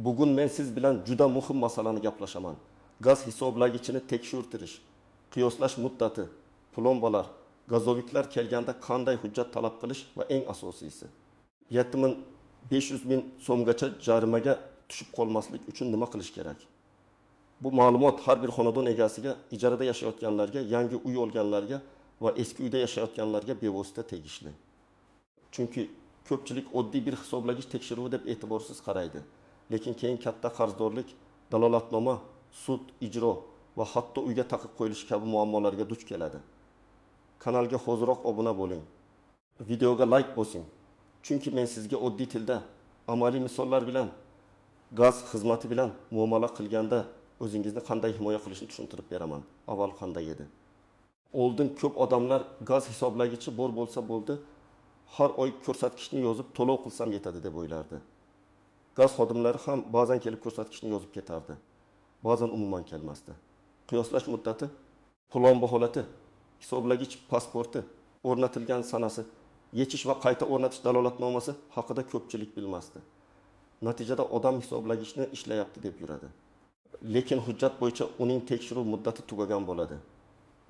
Bugun men siz bilan juda muhim masalani gaplashaman. Gaz hisoblagichini tekshirtirish, qiyoslash muddati, plombalar, gazoviklar kelganda qanday hujjat talab qilish va eng asosiysi: 7500 ming so'mgacha jarimaga tushib qolmaslik uchun nima qilish kerak? Bu ma'lumot har bir xonadon egasiga, ijarada yashayotganlarga, yangi uy olganlarga va eski uyda yashayotganlarga bevosita tegishli. Chunki ko'pchilik oddiy bir hisoblagich tekshiruvi deb e'tiborsiz qaraydi. Lekin keyin katta qarzdorlik, dalolatnoma, sud, ijro va hatto uyga taqiq qo'yilishi kabi muammolarga duch keladi. Kanalga hoziroq obuna bo'ling. Videoga like bosing. Chunki men sizga oddiy tilda, amaliy misollar bilan gaz xizmati bilan muomala qilganda o'zingizni qanday himoya qilishni tushuntirib beraman. Avval qanday edi? Oldin ko'p odamlar gaz hisoblagichi bor bo'lsa bo'ldi, har oy ko'rsatkichni yozib to'lov qilsam yetadi deb o'ylardi. Gaz xodimlari ham ba'zan kelib ko'rsatkichni yozib ketardi. Ba'zan umuman kelmasdi. Qiyoslash muddati, plomba holati, hisoblagich pasporti, o'rnatilgan sanasi, yechish va qayta o'rnatish dalolatnomasi haqida ko'pchilik bilmasdi. Natijada odam hisoblagichni ishlayapti deb yuradi. Lekin hujjat bo'yicha uning tekshiruv muddati tugagan bo'ladi.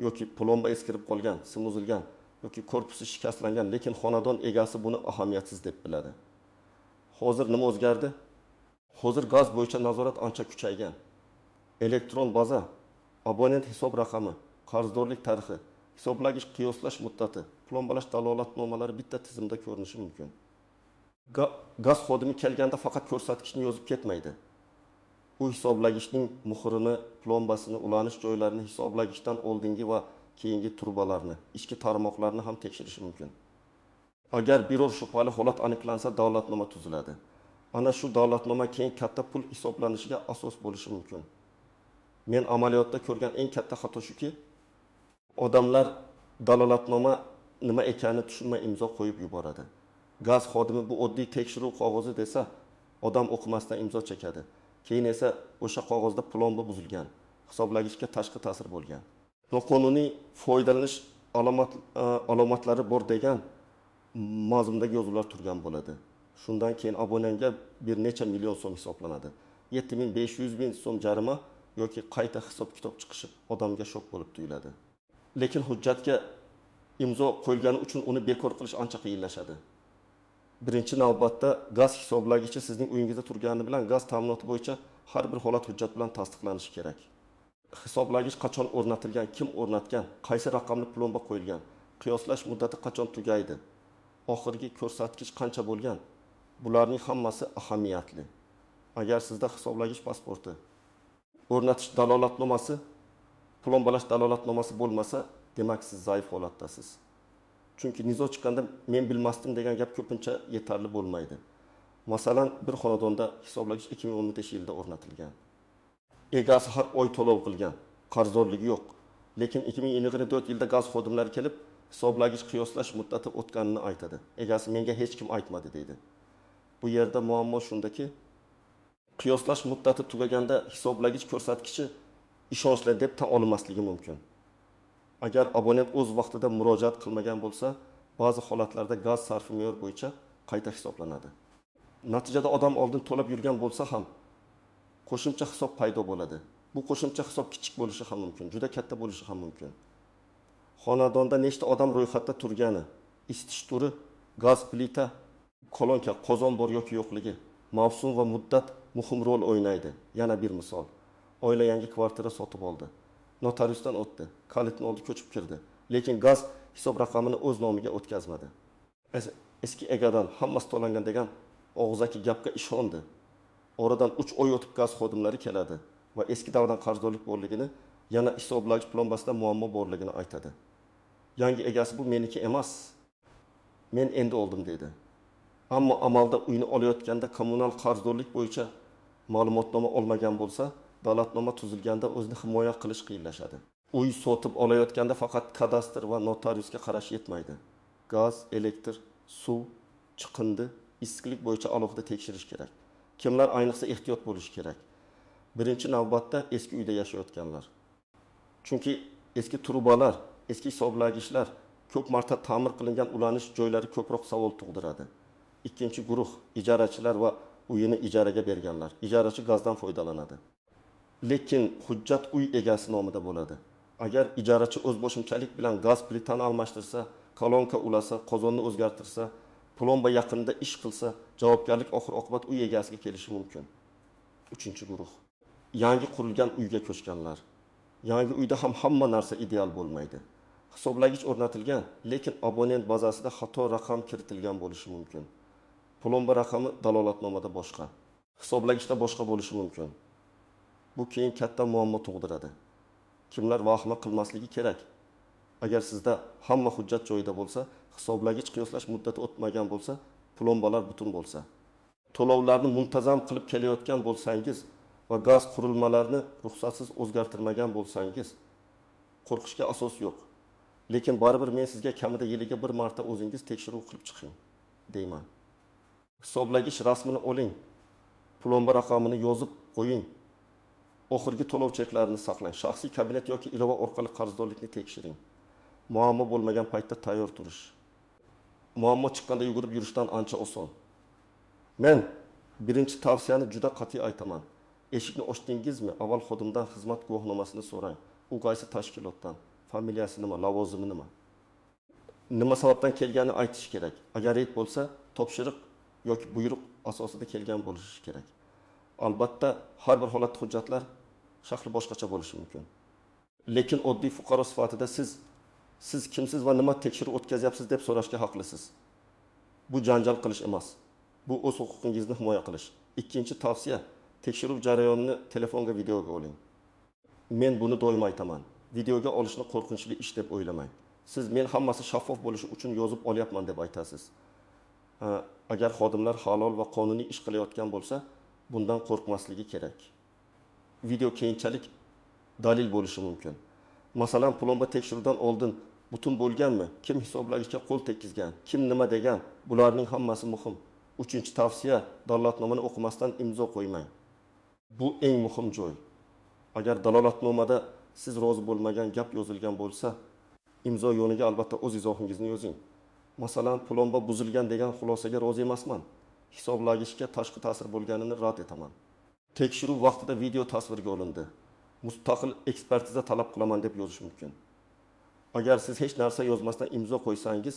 Yoki plomba eskirib qolgan, sim uzilgan yoki korpusi shikastlangan, lekin xonadon egasi buni ahamiyatsiz deb biladi. Hozir nima o'zgardi? Hozir gaz bo'yicha nazorat ancha kuchaygan. Elektron baza, abonent hisob raqami, qarzdorlik tarixi, hisoblagich qiyoslash muddati, plombalash dalolatnomalari bitta tizimda ko'rinishi mumkin. Gaz xodimi kelganda faqat ko'rsatkichni yozib ketmaydi. U hisoblagichning muhrini, plombasini, ulanish joylarini, hisoblagichdan oldingi va keyingi trubalarni, ichki tarmoqlarni ham tekshirishi mumkin. Agar biror shubhali holat aniqlansa, dalolatnoma tuziladi. Ana shu dalolatnoma keyin katta pul hisoblanishiga asos bo'lishi mumkin. Men amaliyotda ko'rgan eng katta xato shuki, odamlar dalolatnoma nima ekanini tushunmay imzo qo'yib yuboradi. Gaz xodimi bu oddiy tekshiruv qog'ozi desa, odam o'qimasdan imzo chekadi. Keyin esa o'sha qog'ozda plomba buzilgan, hisoblagichga tashqi ta'sir bo'lgan. Noqonuniy foydalanish alomatlari bor degan mazmundagi yozuvlar turgan bo'ladi. Shundan keyin abonentga bir necha million so'm hisoblanadi. 7500 ming so'm jarima yoki qayta hisob-kitob chiqishi odamga shok bo'lib tuyuladi. Lekin hujjatga imzo qo'yilgani uchun uni bekor qilish ancha qiyinlashadi. Birinchi navbatda gaz hisoblagichi sizning uyingizda turgani bilan gaz ta'minoti bo'yicha har bir holat hujjat bilan tasdiqlanishi kerak. Hisoblagich qachon o'rnatilgan, kim o'rnatgan, qaysi raqamli plomba qo'yilgan, qiyoslash muddati qachon tugaydi, oxirgi ko'rsatkich qancha bo'lgan, bularning hammasi ahamiyatli. Agar sizda hisoblagich pasporti, o'rnatish dalolatnomasi, plombalash dalolatnomasi bo'lmasa, demak siz zaif holatdasiz. Chunki nizo chiqqanda men bilmasdim degan gap ko'pincha yetarli bo'lmaydi. Masalan, bir xonadonda hisoblagich 2015-yilda o'rnatilgan. Egasi har oy to'lov qilgan, qarzdorligi yo'q. Lekin 2024-yilda gaz xodimlari kelib, hisoblagich qiyoslash muddati o'tganini aytadi. Egasi menga hech kim aytmadi deydi. Bu yerda muammo shundaki, qiyoslash muddati tugaganda hisoblagich ko'rsatkichi ishonchli deb tan olinmasligi mumkin. Agar abonent o'z vaqtida murojaat qilmagan bo'lsa, ba'zi holatlarda gaz sarfi me'yor bo'yicha qayta hisoblanadi. Natijada odam oldin to'lab yurgan bo'lsa ham qo'shimcha hisob paydo bo'ladi. Bu qo'shimcha hisob kichik bo'lishi ham mumkin, juda katta bo'lishi ham mumkin. Xonadonda nechta odam ro'yxatda turgani, isitish turi, gaz plita, kolonka, qozon bor yoki yo'qligi, mavsum va muddat muhim rol o'ynaydi. Yana bir misol. Oila yangi kvartira sotib oldi. Notariusdan o'tdi, kalitni oldi, ko'chib kirdi. Lekin gaz hisob raqamini o'z nomiga o'tkazmadi. Eski egadan hammasi to'langan degan og'zaki gapga ishondi. Oradan 3 oy o'tib gaz xodimlari keladi va eski davrdan qarzdorlik borligini, yana hisoblagich plombasida muammo borligini aytadi. Yangi egasi bu meniki emas, men endi oldim dedi. Ammo amalda uyni olayotganda kommunal qarzdorlik bo'yicha ma'lumotnoma olmagan bo'lsa, dalolatnoma tuzilganda o'zini himoya qilish qiyinlashadi. Uy sotib olayotganda faqat kadastr va notariusga qarash yetmaydi. Gaz, elektr, suv, chiqindi, issiqlik bo'yicha alohida tekshirish kerak. Kimlar ayniqsa ehtiyot bo'lishi kerak? Birinchi navbatda eski uyda yashayotganlar. Chunki eski trubalar, eski hisoblagichlar ko'p marta ta'mir qilingan ulanish joylari ko'proq savol tug'diradi. Ikkinchi guruh ijarachilar va Uyini ijaraga berganlar. Ijarachi gazdan foydalanadi. Lekin hujjat uy egasi nomida bo'ladi. Agar ijarachi o'zboshimchalik bilan gaz plitani almashtirsa, kolonka ulasa, qozonni o'zgartirsa, plomba yaqinida ish qilsa, javobgarlik oxir-oqibat uy egasiga kelishi mumkin. Uchinchi guruh. Yangi qurilgan uyga ko'chganlar. Yangi uyda ham hamma narsa ideal bo'lmaydi. Hisoblagich o'rnatilgan, lekin abonent bazasida xato raqam kiritilgan bo'lishi mumkin. Plomba raqami dalolatnomada boshqa. Hisoblagichda boshqa bo'lishi mumkin. Bu keyin katta muammo tug'diradi. Kimlar vahima qilmasligi kerak? Agar sizda hamma hujjat joyida bo'lsa, hisoblagich qiyoslash muddati o'tmagan bo'lsa, plombalar butun bo'lsa, to'lovlarni muntazam qilib kelayotgan bo'lsangiz va gaz qurilmalarini ruxsatsiz o'zgartirmagan bo'lsangiz, qo'rqishga asos yo'q. Lekin baribir men sizga kamida yiliga bir marta o'zingiz tekshiruv qilib chiqing deyman. Hisoblagich rasmini oling, plomba raqamini yozib qo'ying. Oxirgi to'lov cheklarini saqlang. Shaxsiy kabinet yoki ilova orqali qarzdorlikni tekshiring. Muammo bo'lmagan paytda tayyor turish. Muammo chiqqanda yugurib yurishdan ancha oson. Men birinchi tavsiyani juda qat'iy aytaman. Eshikni ochdingizmi, avval xodimdan xizmat guvohnomasini so'rang. U qaysi tashkilotdan, familiyasi nima, lavozimi nima? Nima sababdan kelganini aytish kerak. Agar reyd bo'lsa, topshiriq yoki buyruq asosida kelgan bo'lishi kerak. Albatta, har bir holatda hujjatlar shakli boshqacha bo'lishi mumkin. Lekin oddiy fuqaro sifatida siz kimsiz va nima tekshiruv o'tkazyapsiz deb so'rashga haqlisiz. Bu janjal qilish emas. Bu o'z huquqingizni himoya qilish. Ikkinchi tavsiya, tekshiruv jarayonini telefonga, videoga oling. Men buni doim aytaman. Videoga olishni qo'rqinchli ish deb o'ylamang. Siz men hammasi shaffof bo'lishi uchun yozib olyapman deb aytasiz. Agar xodimlar halol va qonuniy ish qilayotgan bo'lsa, bundan qo'rqmasligi kerak. Video keyinchalik dalil bo'lishi mumkin. Masalan, plomba tekshiruvdan oldin butun bo'lganmi, kim hisoblagichga qo'l tekkizgan, kim nima degan, bularning hammasi muhim. Uchinchi tavsiya, dalolatnomani o'qimasdan imzo qo'ymang. Bu eng muhim joy. Agar dalolatnomada siz rozi bo'lmagan gap yozilgan bo'lsa, imzo yoniga albatta o'z izohingizni yozing. Masalan, plomba buzilgan degan xulosaga rozi emasman. Hisoblagichga tashqi ta'sir bo'lganini rad etaman. Tekshiruv vaqtida video tasvirga olindi. Mustaqil ekspertiza talab qilaman deb yozish mumkin. Agar siz hech narsa yozmasdan imzo qo'ysangiz,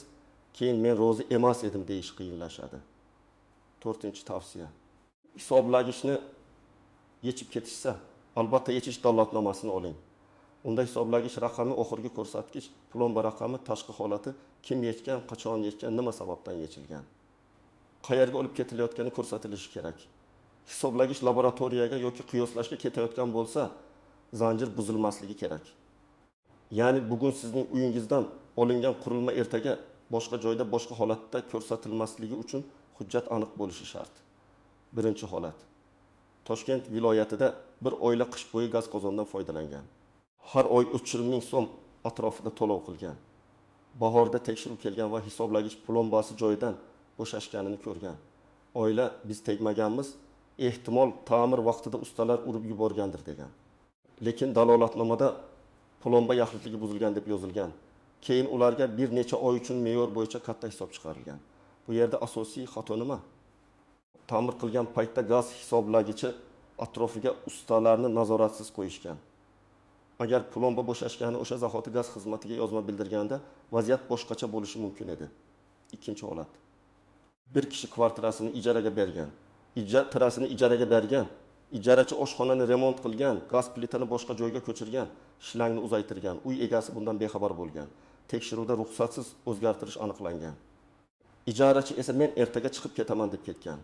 keyin men rozi emas edim deyish qiyinlashadi. To'rtinchi tavsiya. Hisoblagichni yechib ketishsa, albatta yechish dalolatnomasini oling. Unda hisoblagich raqami, oxirgi ko'rsatkich, plomba raqami, tashqi holati, kim yechgan, qachon yechgan, nima sababdan yechilgan, qayerga olib ketilayotgani ko'rsatilishi kerak. Hisoblagich laboratoriyaga yoki qiyoslashga ketayotgan bo'lsa, zanjir buzilmasligi kerak. Ya'ni bugun sizning uyingizdan olingan qurilma ertaga boshqa joyda, boshqa holatda ko'rsatilmasligi uchun hujjat aniq bo'lishi shart. Birinchi holat. Toshkent viloyatida bir oila qish bo'yi gaz qozondan foydalangan. Har oy 3,5 ming so'm atrofida to'lov qilgan. Bahorda tekshiruv kelgan va hisoblagich plombasi joyidan bo'shashganini ko'rgan. Oila biz tegmaganmiz, ehtimol ta'mir vaqtida ustalar urib yuborgandir degan. Lekin dalolatnomada plomba yaxlitligi buzilgan deb yozilgan. Keyin ularga bir necha oy uchun me'yor bo'yicha katta hisob chiqarilgan. Bu yerda asosiy xato nima? Ta'mir qilgan paytda gaz hisoblagichi atrofiga ustalarni nazoratsiz qo'yishgan. Agar plomba bo'shashgani o'sha zahoti gaz xizmatiga yozma bildirganda vaziyat boshqacha bo'lishi mumkin edi. Ikkinchi holat. Bir kishi kvartirasini ijaraga bergan. Ijarachi ijaraga bergan. Ijarachi oshxonani remont qilgan, gaz plitani boshqa joyga ko'chirgan, shlangni uzaytirgan. Uy egasi bundan bexabar bo'lgan. Tekshiruvda ruxsatsiz o'zgartirish aniqlangan. Ijarachi esa men ertaga chiqib ketaman deb ketgan.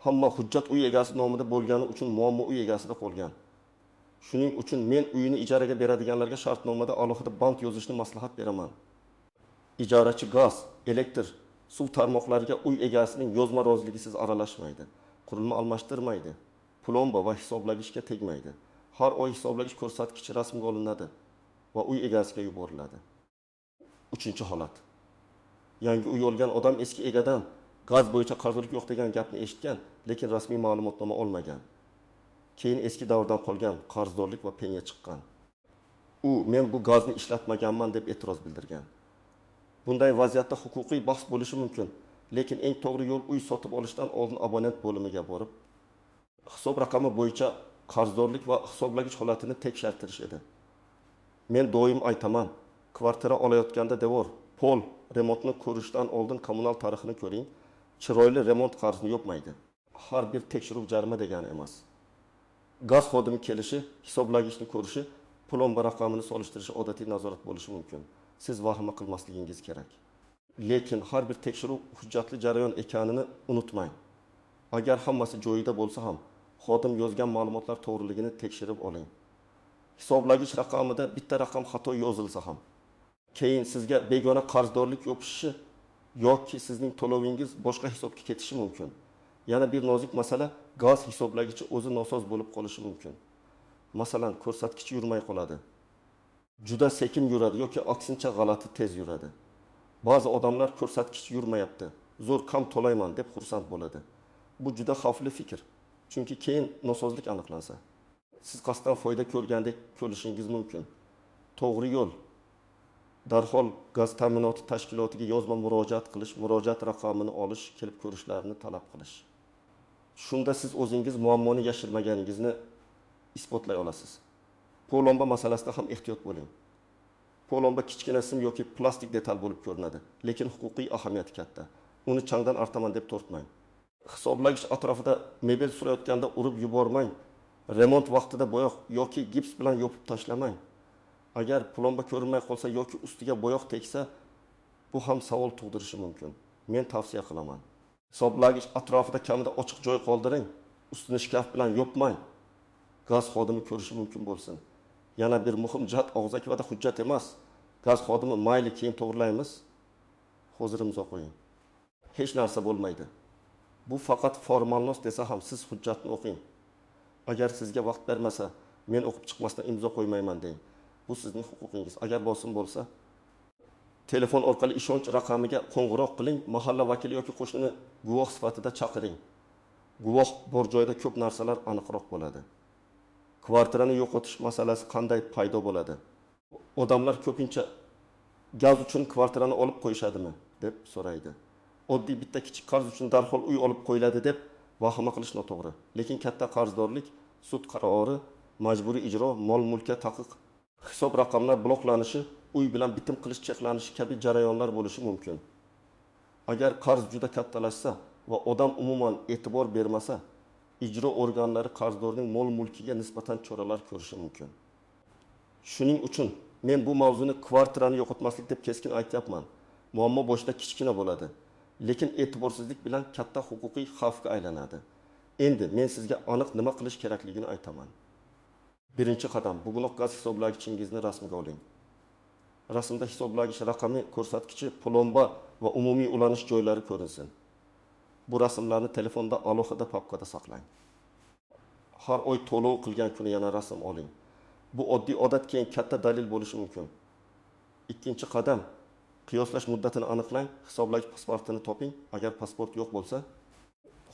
Hamma hujjat uy egasi nomida bo'lgani uchun muammo uy egasida qolgan. Shuning uchun men uyini ijaraga beradiganlarga shartnomada alohida band yozishni maslahat beraman. Ijarachi gaz, elektr, suv tarmoqlariga uy egasining yozma roziligisiz aralashmaydi, qurilma almashtirmaydi, plomba va hisoblagichga tegmaydi. Har oy hisoblagich ko'rsatkichi rasmga olinadi va uy egasiga yuboriladi. Uchinchi holat. Yangi uy olgan odam eski egadan gaz bo'yicha qarzdorlik yo'q degan gapni eshitgan, lekin rasmiy ma'lumotnoma olmagan. Keyin eski davrdan qolgan qarzdorlik va penya chiqqan. U men bu gazni ishlatmaganman deb e'tiroz bildirgan. Bunday vaziyatda huquqiy bahs bo'lishi mumkin. Lekin eng to'g'ri yo'l uy sotib olishdan oldin abonent bo'limiga borib, hisob raqami bo'yicha qarzdorlik va hisoblagich holatini tekshirtirish edi. Men doim aytaman: kvartira olayotganda devor, pol, remontni ko'rishdan oldin kommunal tarixini ko'ring. Chiroyli remont qarzni yopmaydi. Har bir tekshiruv jarima degani emas. Gaz xodimi kelishi, hisoblagichni ko'rishi, plomba raqamini solishtirishi odatiy nazorat bo'lishi mumkin. Siz vahima qilmasligingiz kerak. Lekin har bir tekshiruv hujjatli jarayon ekanini unutmang. Agar hammasi joyida bo'lsa ham, xodim yozgan ma'lumotlar to'g'riligini tekshirib oling. Hisoblagich raqamida bitta raqam xato yozilsa ham, keyin sizga begona qarzdorlik yopishishi yoki sizning to'lovingiz boshqa hisobga ketishi mumkin. Yana bir nozik masala, gaz hisoblagichi o'zi nosoz bo'lib qolishi mumkin. Masalan, ko'rsatkich yurmay qoladi. Juda sekin yuradi yoki aksincha g'alati tez yuradi. Ba'zi odamlar ko'rsatkich yurmayapti, zo'r kam to'layman deb xursand bo'ladi. Bu juda xavfli fikr. Chunki keyin nosozlik aniqlansa, siz qasddan foyda ko'rgandek ko'rishingiz mumkin. To'g'ri yo'l darhol gaz ta'minoti tashkilotiga yozma murojaat qilish, murojaat raqamini olish, kelib ko'rishlarini talab qilish. Shunda siz o'zingiz muammoni yashirmaganingizni isbotlay olasiz. Plomba masalasida ham ehtiyot bo'ling. Plomba kichkina sim yoki plastik detal bo'lib ko'rinadi, lekin huquqiy ahamiyati katta. Uni changdan artaman deb tortmang. Hisoblagich atrofida mebel surayotganda urib yubormang. Remont vaqtida bo'yoq yoki gips bilan yopib tashlamang. Agar plomba ko'rinmay qolsa yoki ustiga bo'yoq tegsa, bu ham savol tug'dirishi mumkin. Men tavsiya qilaman. Hisoblagich atrofida kamida ochiq joy qoldiring, ustini shkaf bilan yopmang. Gaz xodimi ko'rishi mumkin bo'lsin. Yana bir muhim jihat, og'zaki va'da hujjat emas. Gaz xodimi mayli keyin to'g'rilaymiz. Hozir imzo qo'ying. Hech narsa bo'lmaydi. Bu faqat formalnost desa ham siz hujjatni o'qing. Agar sizga vaqt bermasa, men o'qib chiqmasdan imzo qo'ymayman deng. Bu sizning huquqingiz. Agar bosim bo'lsa, telefon orqali ishonch raqamiga qo'ng'iroq qiling, mahalla vakili yoki qo'shnini guvoh sifatida chaqiring. Guvoh bor joyda ko'p narsalar aniqroq bo'ladi. Kvartirani yo'qotish masalasi qanday paydo bo'ladi? Odamlar ko'pincha gaz uchun kvartirani olib qo'yishadimi deb so'raydi. Oddiy bitta kichik qarz uchun darhol uy olib qo'yiladi deb vahima qilish noto'g'ri. Lekin katta qarzdorlik, sud qarori, majburiy ijro, mol-mulkka taqiq, hisob raqamlar bloklanishi, uy bilan bitim qilish cheklanishi kabi jarayonlar bo'lishi mumkin. Agar qarz juda kattalashsa va odam umuman e'tibor bermasa, ijro organlari qarzdorning mol-mulkiga nisbatan choralar ko'rishi mumkin. Shuning uchun men bu mavzuni kvartirani yo'qotmaslik deb keskin aytyapman. Muammo boshida kichkina bo'ladi, lekin e'tiborsizlik bilan katta huquqiy xavfga aylanadi. Endi men sizga aniq nima qilish kerakligini aytaman. Birinchi qadam, bugunoq gaz hisoblagichingizni rasmga oling. Rasmda hisoblagich raqami, ko'rsatkichi, plomba va umumiy ulanish joylari ko'rinsin. Bu rasmlarni telefonda alohida papkada saqlang. Har oy to'lov qilgan kuni yana rasm oling. Bu oddiy odat keyin katta dalil bo'lishi mumkin. Ikkinchi qadam, qiyoslash muddatini aniqlang, hisoblagich pasportini toping. Agar pasport yo'q bo'lsa,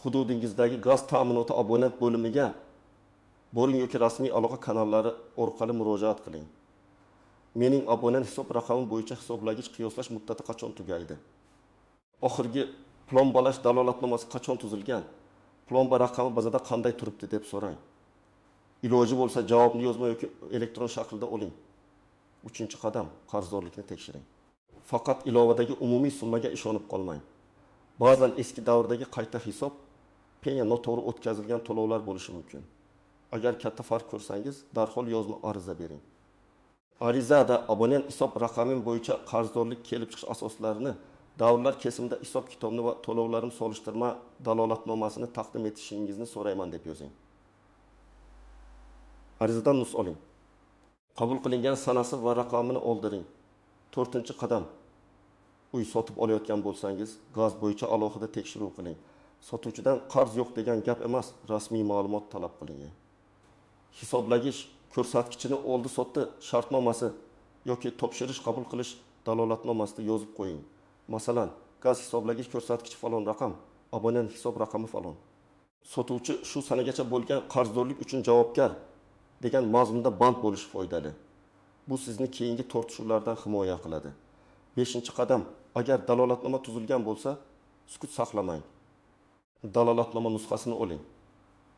hududingizdagi gaz ta'minoti abonent bo'limiga boring yoki rasmiy aloqa kanallari orqali murojaat qiling. Mening abonent hisob raqamim bo'yicha hisoblagich qiyoslash muddati qachon tugaydi? Oxirgi plombalash dalolatnomasi qachon tuzilgan? Plomba raqami bazada qanday turibdi deb so'rang. Iloji bo'lsa javobni yozma yoki elektron shaklda oling. Uchinchi qadam, qarzdorlikni tekshiring. Faqat ilovadagi umumiy summaga ishonib qolmang. Ba'zan eski davrdagi qayta hisob, penya noto'g'ri o'tkazilgan to'lovlar bo'lishi mumkin. Agar katta farq ko'rsangiz, darhol yozma ariza bering. Arizada abonent hisob raqamim bo'yicha qarzdorlik kelib chiqish asoslarini, davrlar kesimida hisob kitobni va to'lovlarim solishtirma dalolatnomasini taqdim etishingizni so'rayman deb yozing. Arizadan nus oling. Qabul qilingan sanasi va raqamini oldiring. To'rtinchi qadam, uy sotib olayotgan bo'lsangiz, gaz bo'yicha alohida tekshiruv qiling. Sotuvchidan qarz yo'q degan gap emas, rasmiy ma'lumot talab qiling. Hisoblagich ko'rsatkichini oldi-sotdi shartnomasi yoki topshirish qabul qilish dalolatnomasida yozib qo'ying. Masalan, gaz hisoblagich ko'rsatkichi falon raqam, abonent hisob raqami falon. Sotuvchi shu sanagacha bo'lgan qarzdorlik uchun javobgar degan mazmunda band bo'lishi foydali. Bu sizni keyingi tortishuvlardan himoya qiladi. 5-qadam, agar dalolatnoma tuzilgan bo'lsa, Sukut saqlamang. Dalolatnoma nusxasini oling.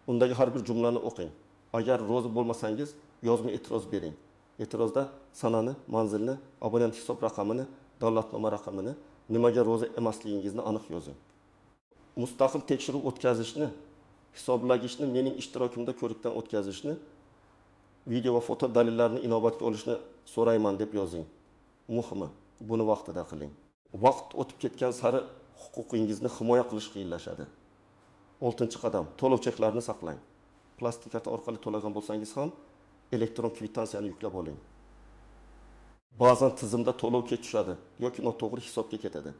Undagi har bir jumlani o'qing. Agar rozi bo'lmasangiz, yozma e'tiroz bering. E'tirozda sanani, manzilni, abonent hisob raqamini, dalolatnoma raqamini, nimaga rozi emasligingizni aniq yozing. Mustaqil tekshiruv o'tkazishni, hisoblagichni mening ishtirokimda ko'rikdan o'tkazishni, video va foto dalillarni inobatga olishni so'rayman deb yozing. Muhimi, buni vaqtida qiling. Vaqt o'tib ketgan sari huquqingizni himoya qilish qiyinlashadi. 6-qadam, to'lov cheklarini saqlang. Plastik karta orqali to'lagan bo'lsangiz ham elektron kvitansiya yuklab oling. Ba'zan tizimda to'lov kech tushadi yoki noto'g'ri hisobga ketadi.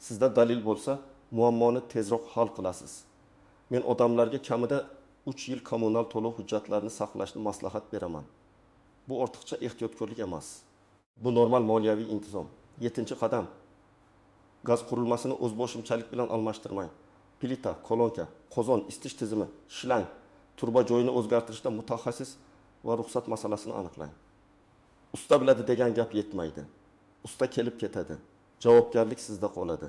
Sizda dalil bo'lsa, muammoni tezroq hal qilasiz. Men odamlarga kamida 3 yil kommunal to'lov hujjatlarini saqlashni maslahat beraman. Bu ortiqcha ehtiyotkorlik emas. Bu normal moliyaviy intizom. 7-qadam. Gaz qurilmasini o'zboshimchalik bilan almashtirmang. Plita, kolonka, qozon, isitish tizimi, shlang, turba joyini o'zgartirishda mutaxassis va ruxsat masalasini aniqlang. Usta biladi degan gap yetmaydi. Usta kelib ketadi. Javobgarlik sizda qoladi.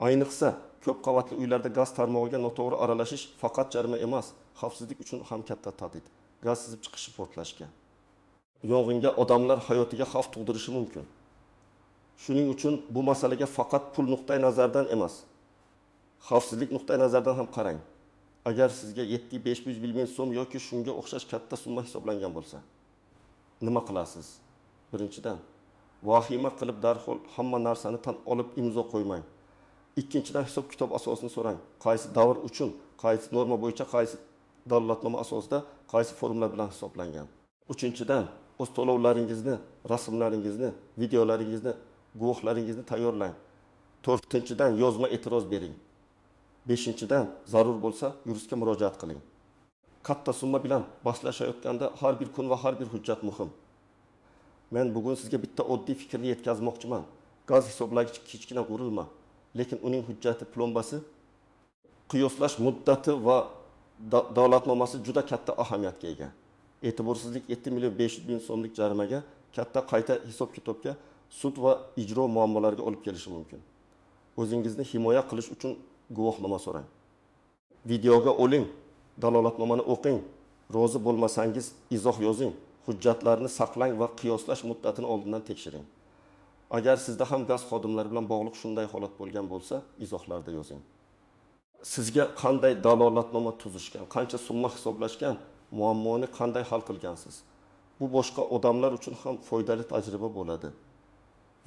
Ayniqsa, ko'p qavatli uylarda gaz tarmog'iga noto'g'ri aralashish faqat jarima emas, xavfsizlik uchun ham katta tahdid. Gaz sizib chiqishi portlashga, yong'inga, odamlar hayotiga xavf tug'dirishi mumkin. Shuning uchun bu masalaga faqat pul nuqtai nazaridan emas, xavfsizlik nuqtai nazaridan ham qarang. Agar sizga 7-500 million so'm yoki shunga o'xshash katta summa hisoblangan bo'lsa, nima qilasiz? Birinchidan, vahima qilib darhol hamma narsani tan olib imzo qo'ymang. Ikkinchidan, hisob-kitob asosini so'rang. Qaysi davr uchun, qaysi norma bo'yicha, qaysi dalolatnoma asosida, qaysi formula bilan hisoblangan. Uchinchidan, o'z to'lovlaringizni, rasmlaringizni, videolaringizni, guvohlaringizni tayyorlang. To'rtinchidan, yozma e'tiroz bering. 5-dan, zarur bo'lsa yuristga murojaat qiling. Katta summa bilan bahslashayotganda har bir kun va har bir hujjat muhim. Men bugun sizga bitta oddiy fikrni yetkazmoqchiman. Gaz hisoblagich kichkina qurilma, lekin uning hujjati, plombasi, qiyoslash muddati va dalolatnomasi juda katta ahamiyatga ega. E'tiborsizlik 7 million 500 ming so'mlik jarimaga, katta qayta hisob-kitobga, sud va ijro muammolariga olib kelishi mumkin. O'zingizni himoya qilish uchun guvohnoma so'rang. Videoga oling, dalolatnomani o'qing. Rozi bo'lmasangiz izoh yozing, hujjatlarni saqlang va qiyoslash muddatini oldindan tekshiring. Agar sizda ham gaz xodimlari bilan bog'liq shunday holat bo'lgan bo'lsa, izohlarda yozing. Sizga qanday dalolatnoma tuzishgan, qancha summa hisoblashgan, muammoni qanday hal qilgansiz? Bu boshqa odamlar uchun ham foydali tajriba bo'ladi.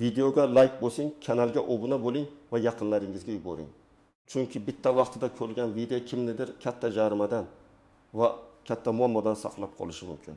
Videoga like bosing, kanalga obuna bo'ling va yaqinlaringizga yuboring. Chunki bitta vaqtida ko'rgan video kimnidir katta jarimadan va katta muammodan saqlab qolishi mumkin.